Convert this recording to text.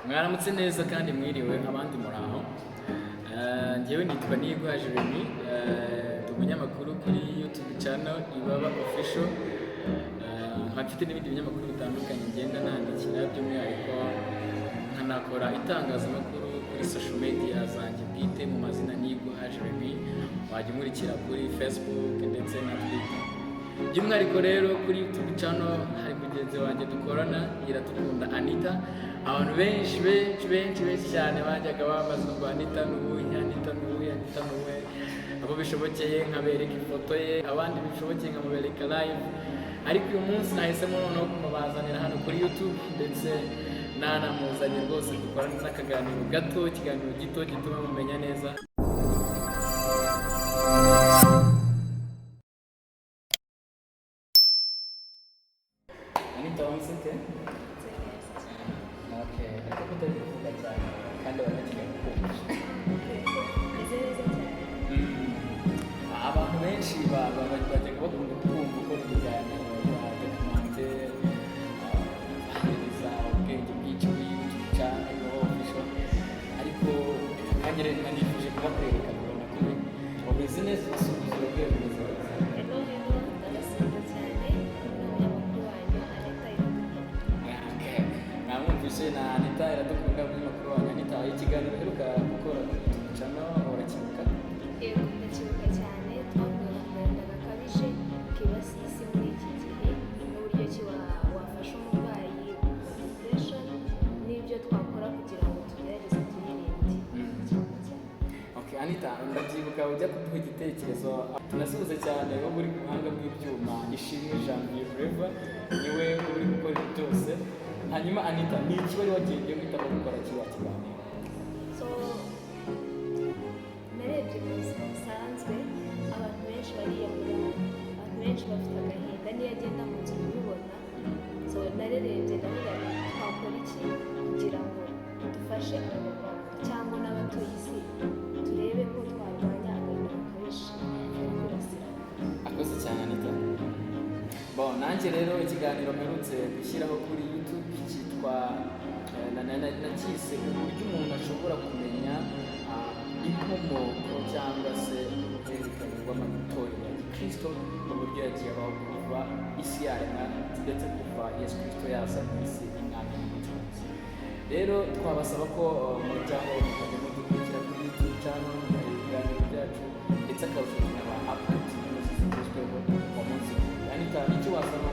Mwaramutse neza kandi mwiriwe, abandi muraho. Njyewe nitwa Nigwa Jeremy, ndi umunyamakuru kuri YouTube channel Ibaba Official. Nkaba mfite n'ibindi binyamakuru bitandukanye ngenda nandikira, by'umwihariko nkanakora itangazamakuru kuri social media zanjye bwite mu mazina Nigwa Jeremy, wajya unkurikira kuri Facebook ndetse na Twitter. By'umwihariko rero kuri YouTube channel hari mugenzi wanjye dukorana, Iradukunda Anita. Abantu benshi benshi benshi benshi cyane bajyaga bambaza ngo "Anita ni uwuhe? Anita ni uwuhe? Anita ni uwuhe?" Abo bishobokeye nkabereka ifoto ye, abandi bishobokeye nkamubereka live, ariko uyu munsi nahisemo noneho kumubazanira hano kuri YouTube, ndetse nanamuzanye rwose dukorane n'akaganiro gato, ikiganiro gito gituma mumenya neza. Anita, wameze ute? Okay, ariko kutari kuvuga cyane kandi banakeneye kukumva. Meze neza cyane. Abantu benshi bajyaga bakunda kumva ukora ibiganiro bya documentaire, bahereza ubwenge bwinshi kuri YouTube channel Ibaba Official, ariko nanjye rero nanifuje kubakwereka ngo nakumenye. Umeze neza, usubiza, urabwiye umeze neza. Hello, hello, ndabasuhuza cyane. Ni umunyamakuru wanyu Anita Iradukunda. Okay. Namwumvise na Anita Iradukunda, umunyamakuru wanyu Anita. Ikiganiro uheruka gukora kuri YouTube channel urakibuka? Yego, ndacyibuka cyane. Twavugaga ku gahinda gakabije kibasiye isi muri iki gihe n'uburyo ki wafasha umurwayi wa depression n'ibyo twakora kugira ngo tugerageze tuyirinde. Ndacyibuka cyane. Okay, Anita, ndabyibuka ujya kuduha igitekerezo. Tunasuhuze cyane wowe uri ku buhanga bw'ibyuma, Ishimwe Janvier Forever, niwe uri gukora ibi byose. Hanyuma Anita, ni iki wari wagiye guhitamo gukora kiriya kiganiro? So narebye mu buzima busanzwe abantu benshi bariyahura, abantu benshi bafite agahinda, niyo agenda mu nzu kubibona. So narerebye ndavuga nti twakora iki kugira ngo dufashe Abanyarwanda cyangwa n'abatuye isi, turebe ko twarwanya agahinda gakabije kari kwibasira abantu. Akoze cyane, Anita. Bon, nanjye rero ikiganiro mperutse gushyiraho kuri YouTube cyitwa nacyise uburyo umuntu ashobora kumenya inkomoko cyangwa se uruhererekane rw'amatorero ya gikristo, uburyo yagiye abaho kuva isi yaremwa, ndetse kuva Yesu Kristo yaza mu isi nk'umwami n'umucunguzi. Rero twabasaba ko mujyaho mukajya mudukurikira kuri YouTube channel, mukareba ibiganiro byacu, ndetse akarusho tunaba update news zigezweho umunsi ku wundi. Anita, icyo wasaba